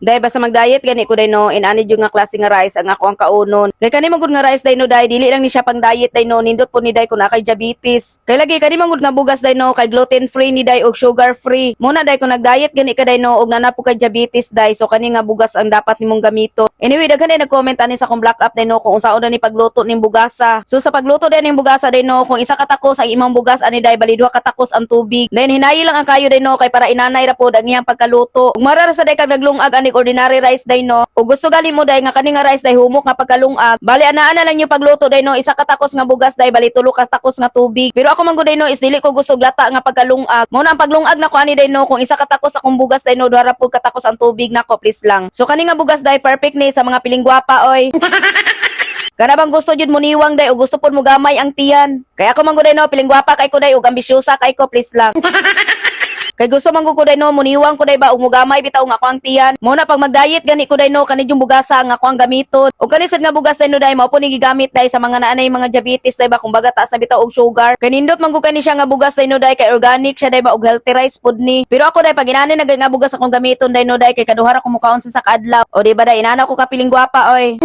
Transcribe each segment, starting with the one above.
Day, basta mag-diet gani ko, day, no, inani jud nga klase nga rice ang ako ang kaunon. Kay kani man gud nga rice, day, no, day, dili lang ni siya pang diet, day, no, nindot po ni, day, kung naa kay diabetes. Kay lagi kani man gud nga bugas, day, no, kay gluten free ni, day, og sugar free. Muna, day, kung nag-diet gani ka, day, no, og naa po kay diabetes, day, so kani nga bugas ang dapat nimong gamito. Anyway, daghan day nag-comment ani sa akong black app, day, no, kung unsaon na ni pagluto ning bugasa. So sa pagluto day ning bugasa, day, no, kung isa ka takos ang imong bugas ani, day, bali duha ka takos ang tubig. Then hinayi lang ang kayo, day, no, kay para inanay ra pod ang iyang pagkaluto. Ug mara ra sa day kag naglungag ani ordinary rice, day, no. Ug gusto gali mo, day, nga kani nga rice, day, humok nga pagkalungag. Bali anaa na lang yung pagluto, day, no, isa ka takos nga bugas, day, bali tulo ka takos nga tubig. Pero ako man gud, day, no, is dili ko gusto lata nga pagkalungag. Mao na ang paglungag nako ani, day, no, kung isa ka takos akong bugas, day, no, duha ra pud ka takos ang tubig nako, please lang. So kani nga bugas, day, perfect ni sa mga piling gwapa oy. Kana bang gusto jud mo niwang, day, o gusto pud mo gamay ang tiyan. Kaya ako man gud, day, no, piling gwapa kay ko, day, ug ambisyosa kay ko, please lang. Kay gusto man gud ko, day, no, muniwang ko, day, ba, ug mugamay bitaw nga ako ang tiyan. Mo na pag mag-diet gani ko, day, no, kani yung bugasa ang ako ang gamiton. Ug kani sad nga bugas, day, no, day, mao po ni gigamit, day, sa mga naanay mga diabetes, day, ba, kumbaga taas na bitaw og sugar. Kay nindot man gud kani siya nga bugas, day, no, day, kay organic siya, day, ba, ug healthy rice pud ni. Pero ako, day, pag inani na nga bugas akong gamiton, day, no, day, kay kaduha ra ko mukaon sa kaadlaw. O di ba, day, inana ko kapiling gwapa oy.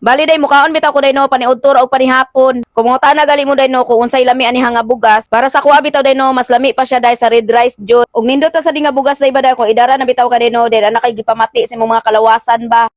Bali, day, mukaon bitaw ko, day, no, paniudto ra og panihapon. Kung mangutana gali mo, day, no, kung unsay lami ani nga bugas, para sa kuha bitaw, day, no, mas lami pa siya, day, sa red rice jud. Ug nindot ta sa di nga bugas, day, ba, day, kung idara na bitaw ka, day, no, day ana kay gipamati sa imong mga kalawasan ba.